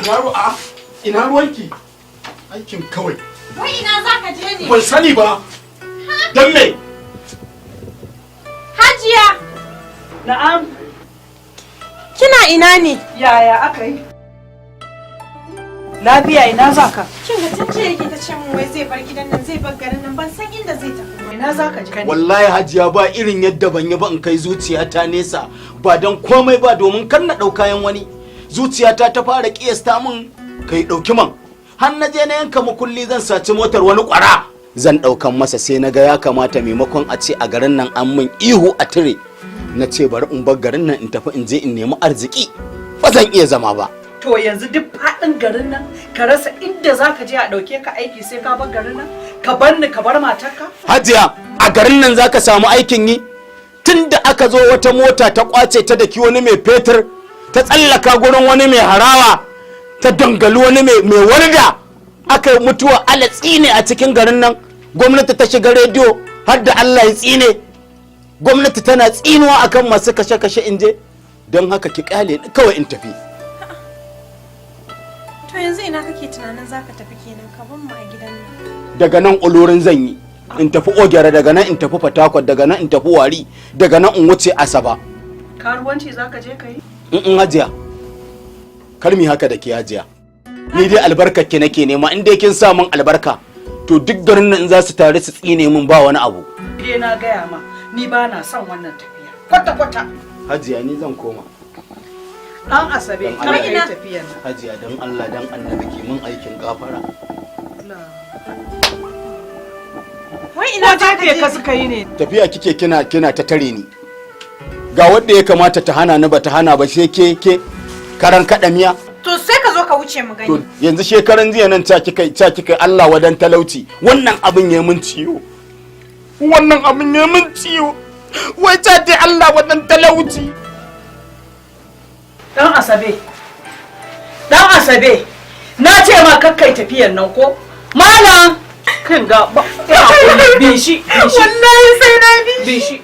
Ina ruwa a ina ruwanki? Aikin kawai. Wai ina za ka je ne? Ban sani ba. Dan me? Hajiya! Na'am. Kina ina ne? Yaya aka yi? Lafiya, ina za ka? Kin ga tun jiya yake ta ce min wai zai bar gidan nan, zai bar garin nan, ban san inda zai tafi ba. Ina za ka je? Wallahi Hajiya, ba irin yadda ban yi ba in kai zuciyata nesa, ba don komai ba, domin kan na ɗau kayan wani. Zuciyata ta fara kiyasta min kai ɗauki man. Har na je na yanka makulli zan saci motar wani ƙwara. Zan ɗaukan masa, sai na ga ya kamata, maimakon a ce a garin nan an min ihu a tire. Na ce bari in bar garin nan in tafi in je in nemi arziki. Ba zan iya zama ba. To yanzu duk faɗin garin nan ka rasa inda za ka je a ɗauke ka aiki sai ka bar garin nan? Ka bar ni, ka bar matarka? Hajiya, a garin nan zaka samu aikin yi? Tun da aka zo wata mota ta kwace ta daki wani mai fetur, ta tsallaka gurin wani mai harawa, ta dangali wani mai warda, aka yi mutuwa ala tsine a cikin garin nan. Gwamnati ta shiga rediyo har da Allah ya tsine. Gwamnati tana tsinuwa akan masu kashe-kashe inje. Don haka ki kyale ni kawai in tafi. To yanzu ina kake tunanin za ka tafi kenan, ka bar mu a gidan nan? Daga nan Olorin zan yi. In tafi Ogere, daga nan in tafi Fatakwal, daga nan in tafi Wari, daga nan in wuce Asaba. Karuwanci za ka je ka yi? In Hajiya, kar mi haka da ke, Hajiya. Ni dai albarkar ki nake nema. In dai kin sa min albarka, to duk garin nan in za su tare su tsine min, ba wani abu. Dai na gaya ma, ni ba na son wannan tafiya. Kwata-kwata. Hajiya, ni zan koma. Ɗan Asabe, Dan kar Allah. ka yi tafiyan nan. Hajiya, dan Allah dan Annabi ki min aikin gafara. Wai Ko ina za ka jefe je? ka suka yi ne? Tafiya kike kina ta tare ni. Ga wanda ya kamata ta hana ni ba ta hana ba, sai ke karan kaɗa miya. To sai ka zo ka wuce mu To gani. yanzu shekaran jiya nan ca kika Allah wadan talauci. Wannan abin ya min ciwo. Wannan abin ya min ciwo. Wai ca ce Allah wadan talauci. Ɗan Asabe. Ɗan Asabe. Na ce ma kakkai tafiyan nan ko? Malam! Kin ga ba, ya hakuri, bi shi, bi shi. Wallahi sai na bi. Bi shi.